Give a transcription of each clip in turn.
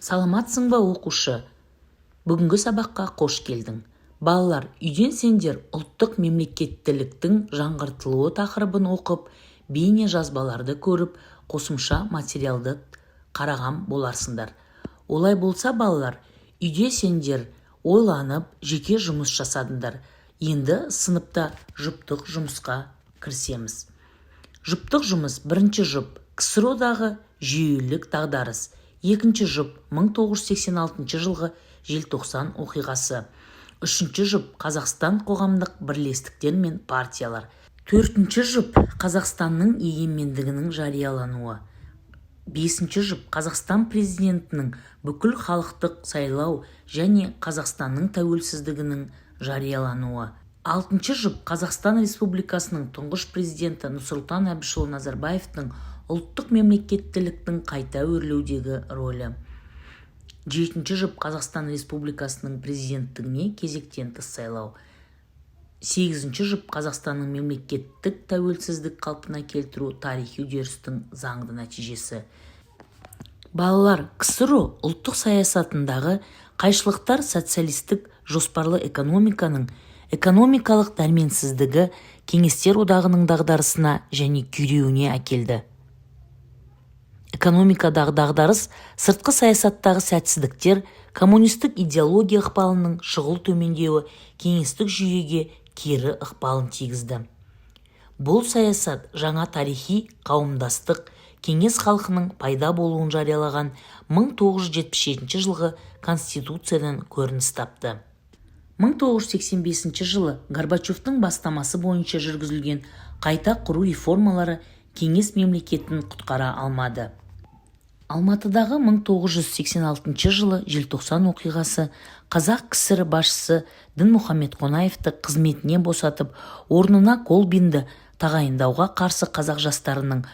Саламатсың ба, оқушы! Бүгінгі сабаққа қош келдің! Балалар, үйден сендер «Ұлттық мемлекеттіліктің жаңғыртылуы» тақырыбын оқып, бейне жазбаларды көріп, қосымша материалды қараған боларсыңдар. Олай болса, балалар, үйде сендер ойланып, жеке жұмыс жасадыңдар. Енді сыныпта жұптық жұмысқа кірісеміз. Жұптық жұмыс. Бірінші жұп: КСРО-дағы жүйелік дағдарыс. Екінші жұп: 1986 жылғы Желтоқсан оқиғасы. Үшінші жұп: Қазақстан қоғамдық бірлестіктер мен партиялар. Төртінші жұп: Қазақстанның егемендігінің жариялануы. Бесінші жұп: Қазақстан президентінің бүкіл халықтық сайлау және Қазақстанның тәуелсіздігінің жариялануы. Алтыншы жұп: Қазақстан Республикасының тұңғыш президенті Нұрсұлтан Әбішұлы Назарбаевтың ұлттық мемлекеттіліктің қайта өрлеудегі рөлі. Жетінші жұп: Қазақстан Республикасының президенттігіне кезектен тыс сайлау. Сегізінші жұп: Қазақстанның мемлекеттік тәуелсіздік қалпына келтіру тарихи үдерістің заңды нәтижесі. Балалар, КСРО ұлттық саясатындағы қайшылықтар, социалистік жоспарлы экономиканың экономикалық дәрменсіздігі Кеңестер Одағының дағдарысына және күйреуіне әкелді. Экономикадағы дағдарыс, сыртқы саясаттағы сәтсіздіктер, коммунистік идеология ықпалының шұғыл төмендеуі кеңестік жүйеге кері ықпалын тигізді. Бұл саясат жаңа тарихи қауымдастық, кеңес халқының пайда болуын жариялаған 1977 жылғы Конституциядан көрініс тапты. 1985 жылы Горбачевтың бастамасы бойынша жүргізілген қайта құру реформалары кеңес мемлекетін құтқара алмады. Алматыдағы 1986 жылы Желтоқсан оқиғасы, Қазақ КСР басшысы Дінмұхамед Қонаевты қызметінен босатып, орнына Колбинді тағайындауға қарсы қазақ жастарының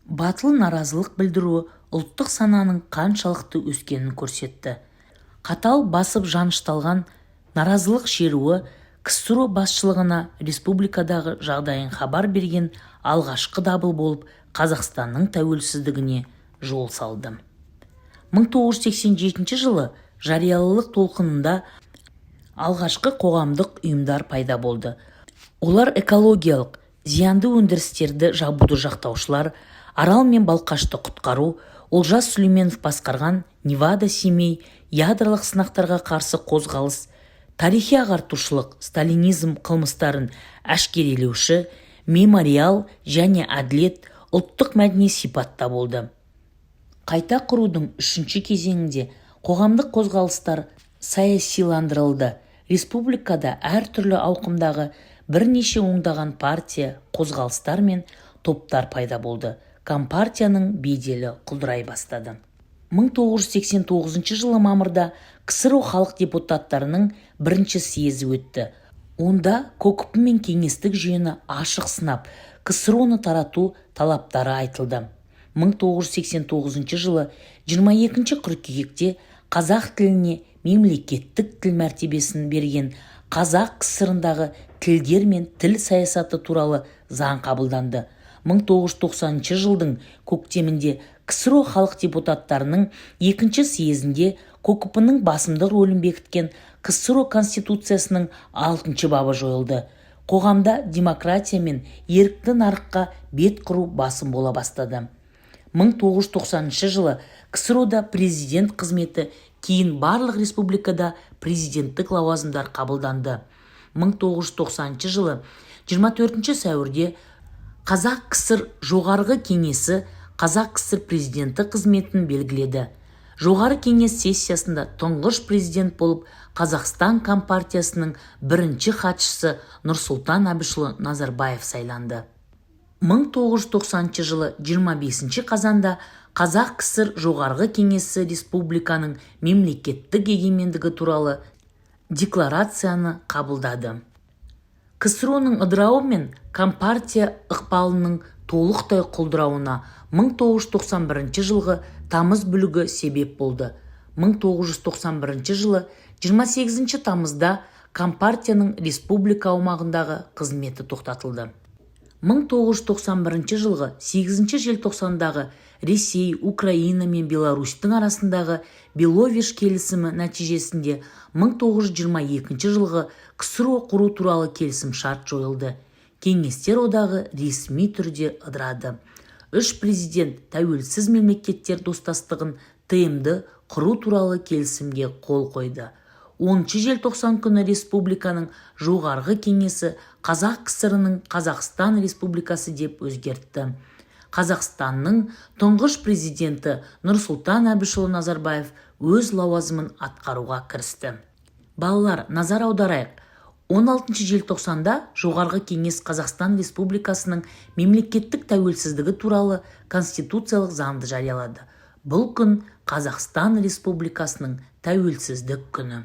батыл наразылық білдіруі ұлттық сананың қаншалықты өскенін көрсетті. Қатал басып-жанышталған наразылық шеруі КСРО басшылығына республикадағы жағдайын хабар берген алғашқы дабыл болып, Қазақстанның тәуелсіздігіне жол салды. 1987 жылы жариялылық толқынында алғашқы қоғамдық ұйымдар пайда болды. Олар: экологиялық зиянды өндірістерді жабуды жақтаушылар, Арал мен Балқашты құтқару, Олжас Сүлейменов басқарған Невада-Семей, ядролық сынақтарға қарсы қозғалыс, тарихи ағартушылық, сталинизм қылмыстарын әшкерелеуші Мемориал және Әділет, ұлттық мәдени сипатта болды. Қайта құрудың үшінші кезеңінде қоғамдық қозғалыстар саясиландырылды. Республикада әртүрлі ауқымдағы бірнеше ондаған партия, қозғалыстар мен топтар пайда болды. Компартияның беделі құлдырай бастады. 1989 жылы мамырда КСРО халық депутаттарының бірінші съезі өтті. Онда КОКП мен кеңестік жүйені ашық сынап, КСРО-ны тарату талаптары айтылды. 1989 жылы 22 қыркүйекте қазақ тіліне мемлекеттік тіл мәртебесін берген «Қазақ КСР-ындағы тілдер мен тіл саясаты туралы» заң қабылданды. 1990 жылдың көктемінде КСРО халық депутаттарының екінші съезінде КОКП-ның басымдық рөлін бекіткен КСРО Конституциясының алтыншы бабы жойылды. Қоғамда демократия мен ерікті нарыққа бет құру басым бола бастады. 1990 жылы КСРО-да президент қызметі, кейін барлық республикада президенттік лауазымдар қабылданды. 1990 жылы 24 сәуірде Қазақ КСР Жоғарғы Кеңесі Қазақ КСР президенті қызметін белгіледі. Жоғары Кеңес сессиясында тұңғыш президент болып Қазақстан Компартиясының бірінші хатшысы Нұрсұлтан Әбішұлы Назарбаев сайланды. 1990 жылы 25 қазанда Қазақ КСР Жоғарғы Кеңесі республиканың мемлекеттік егемендігі туралы декларацияны қабылдады. КСРО-ның ыдырауы мен компартия ықпалының толықтай құлдырауына 1991 жылғы тамыз бүлігі себеп болды. 1991 жылы 28 тамызда компартияның республика аумағындағы қызметі тоқтатылды. 1991 жылғы 8 желтоқсандағы Ресей, Украина мен Беларусьтің арасындағы Беловеж келісімі нәтижесінде 1922 жылғы КСРО құру туралы келісімшарт жойылды. Кеңестер Одағы ресми түрде ыдырады. Үш президент Тәуелсіз Мемлекеттер Достастығын, ТМД, құру туралы келісімге қол қойды. 10 желтоқсан күні республиканың Жоғарғы Кеңесі Қазақ КСР-інің Қазақстан Республикасы деп өзгертті. Қазақстанның тұңғыш президенті Нұрсұлтан Әбішұлы Назарбаев өз лауазымын атқаруға кірісті. Балалар, назар аударайық: 16 желтоқсанда Жоғарғы Кеңес Қазақстан Республикасының мемлекеттік тәуелсіздігі туралы конституциялық заңды жариялады. Бұл күн – Қазақстан Республикасының тәуелсіздік күні.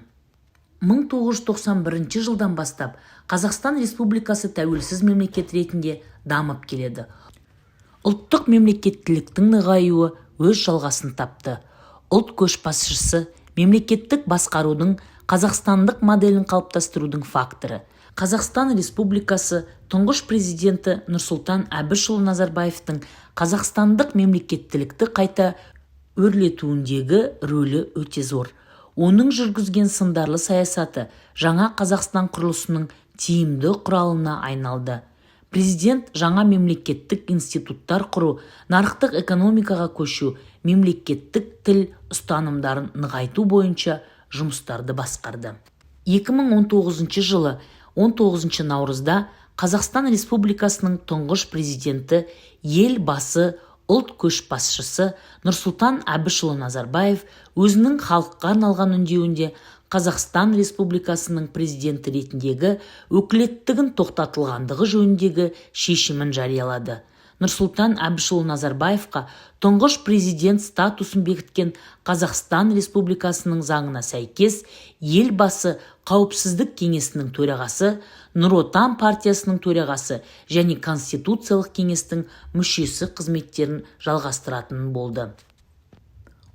1991 жылдан бастап Қазақстан Республикасы тәуелсіз мемлекет ретінде дамып келеді. Ұлттық мемлекеттіліктің нығаюы өз жалғасын тапты. Ұлт көшбасшысы – мемлекеттік басқарудың қазақстандық моделін қалыптастырудың факторы. Қазақстан Республикасы Тұңғыш Президенті Нұрсұлтан Әбішұлы Назарбаевтың қазақстандық мемлекеттілікті қайта өрлетуіндегі рөлі өте зор. Оның жүргізген сындарлы саясаты жаңа Қазақстан құрылысының тиімді құралына айналды. Президент жаңа мемлекеттік институттар құру, нарықтық экономикаға көшу, мемлекеттік тіл ұстанымдарын нығайту бойынша жұмыстарды басқарды. 2019 жылы 19 наурызда Қазақстан Республикасының Тұңғыш Президенті, Ел басы, Ұлт көшбасшысы Нұрсұлтан Әбішұлы Назарбаев өзінің халыққа арналған үндеуінде Қазақстан Республикасының Президенті ретіндегі өкілеттігін тоқтатылғандығы жөніндегі шешімін жариялады. Нұрсұлтан Әбішұлы Назарбаевқа Тұңғыш Президент статусын бекіткен Қазақстан Республикасының заңына сәйкес, Елбасы Қауіпсіздік кеңесінің төрағасы, Нұр Отан партиясының төрағасы және Конституциялық кеңестің мүшесі қызметтерін жалғастыратын болды.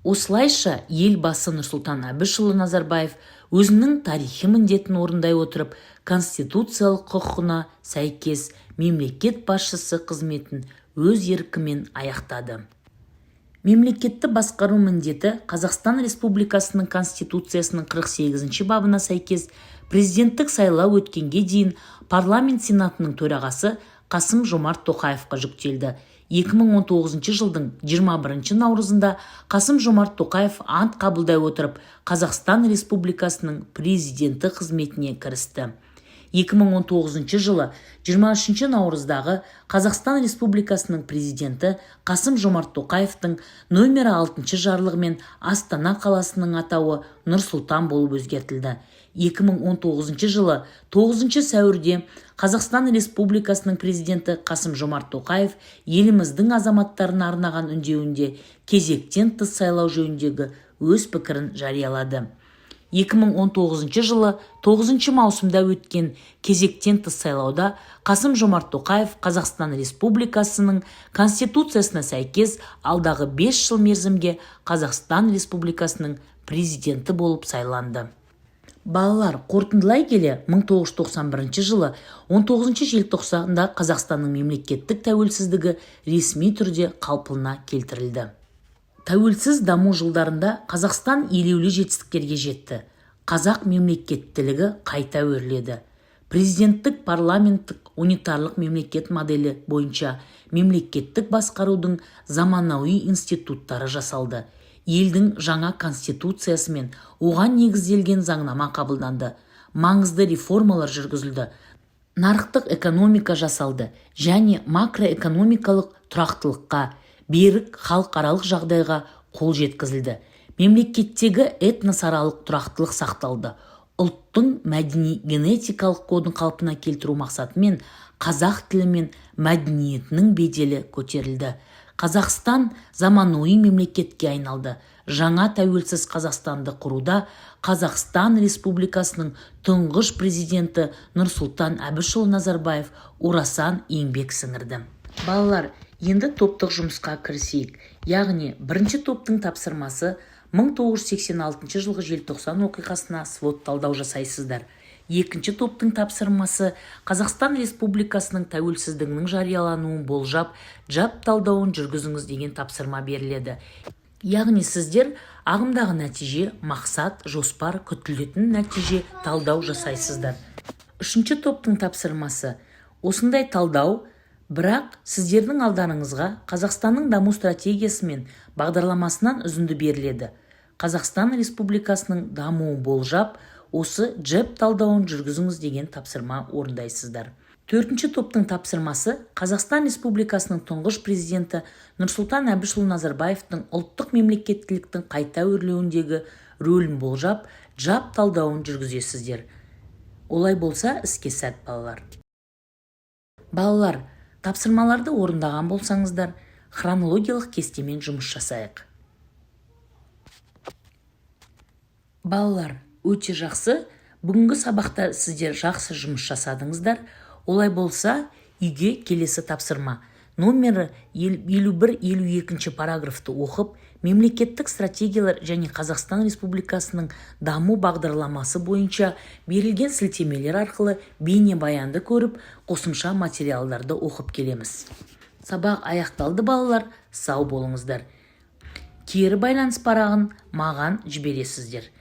Осылайша, Елбасы Нұрсұлтан Әбішұлы Назарбаев өзінің тарихи міндетін орындай отырып, конституциялық құқығына сәйкес мемлекет басшысы қызметін өз еркімен аяқтады. Мемлекетті басқару міндеті Қазақстан Республикасының Конституциясының 48 бабына сәйкес президенттік сайлау өткенге дейін Парламент Сенатының төрағасы Қасым Жомарт Тоқаевқа жүктелді. 2019 жылдың 21 наурызында Қасым Жомарт Тоқаев ант қабылдай отырып, Қазақстан Республикасының Президенті қызметіне кірісті. 2019 жылы 23 наурыздағы Қазақстан Республикасының Президенті Қасым Жомарт Тоқаевтың нөмірі 6 жарлығымен Астана қаласының атауы Нұр-Сұлтан болып өзгертілді. 2019 жылы 9 сәуірде Қазақстан Республикасының Президенті Қасым Жомарт Тоқаев еліміздің азаматтарына арнаған үндеуінде кезектен тыс сайлау жөніндегі өз пікірін жариялады. 2019 жылы 9 маусымда өткен кезектен тыс сайлауда Қасым Жомарт Тоқаев Қазақстан Республикасының Конституциясына сәйкес алдағы 5 жыл мерзімге Қазақстан Республикасының Президенті болып сайланды. Балалар, қорытындылай келе, 1991 жылы 19 желтоқсанда Қазақстанның мемлекеттік тәуелсіздігі ресми түрде қалпына келтірілді. Тәуелсіз даму жылдарында Қазақстан елеулі жетістіктерге жетті. Қазақ мемлекеттілігі қайта өрледі. Президенттік парламенттік унитарлық мемлекет моделі бойынша мемлекеттік басқарудың заманауи институттары жасалды. Елдің жаңа Конституциясы мен оған негізделген заңнама қабылданды, маңызды реформалар жүргізілді, нарықтық экономика жасалды және макроэкономикалық тұрақтылыққа, берік халықаралық жағдайға қол жеткізілді. Мемлекеттегі этносаралық тұрақтылық сақталды. Ұлттың мәдени генетикалық кодын қалпына келтіру мақсатымен қазақ тілі мен мәдениетінің беделі көтерілді. Қазақстан заманауи мемлекетке айналды. Жаңа тәуелсіз Қазақстанды құруда Қазақстан Республикасының Тұңғыш Президенті Нұрсұлтан Әбішұлы Назарбаев орасан еңбек сіңірді. Балалар, енді топтық жұмысқа кірісейік. Яғни бірінші топтың тапсырмасы: 1986 жылғы желтоқсан оқиғасына свод талдау жасайсыздар. Екінші топтың тапсырмасы: Қазақстан Республикасының тәуелсіздігінің жариялануын болжап, GAP талдауын жүргізіңіз деген тапсырма беріледі. Яғни сіздер ағымдағы нәтиже, мақсат, жоспар, күтілетін нәтиже, талдау жасайсыздар. Үшінші топтың тапсырмасы осындай талдау, бірақ сіздердің алдарыңызға Қазақстанның даму стратегиясы мен бағдарламасынан үзінді беріледі. Қазақстан Республикасының дамуын болжап, осы GAP талдауын жүргізіңіз деген тапсырма орындайсыздар. Төртінші топтың тапсырмасы: Қазақстан Республикасының Тұңғыш Президенті Нұрсұлтан Әбішұлы Назарбаевтың ұлттық мемлекеттіліктің қайта өрлеуіндегі рөлін болжап, GAP талдауын жүргізесіздер. Олай болса, іске сәт, балалар! Балалар, тапсырмаларды орындаған болсаңыздар, хронологиялық кестемен жұмыс жасайық. Балалар, өте жақсы. Бүгінгі сабақта сіздер жақсы жұмыс жасадыңыздар. Олай болса, үйге келесі тапсырма: номері 51, 52-ші параграфты оқып, мемлекеттік стратегиялар және Қазақстан Республикасының даму бағдарламасы бойынша берілген сілтемелер арқылы бейнебаянды көріп, қосымша материалдарды оқып келеміз. Сабақ аяқталды, балалар, сау болыңыздар. Кері байланыс парағын маған жібересіздер.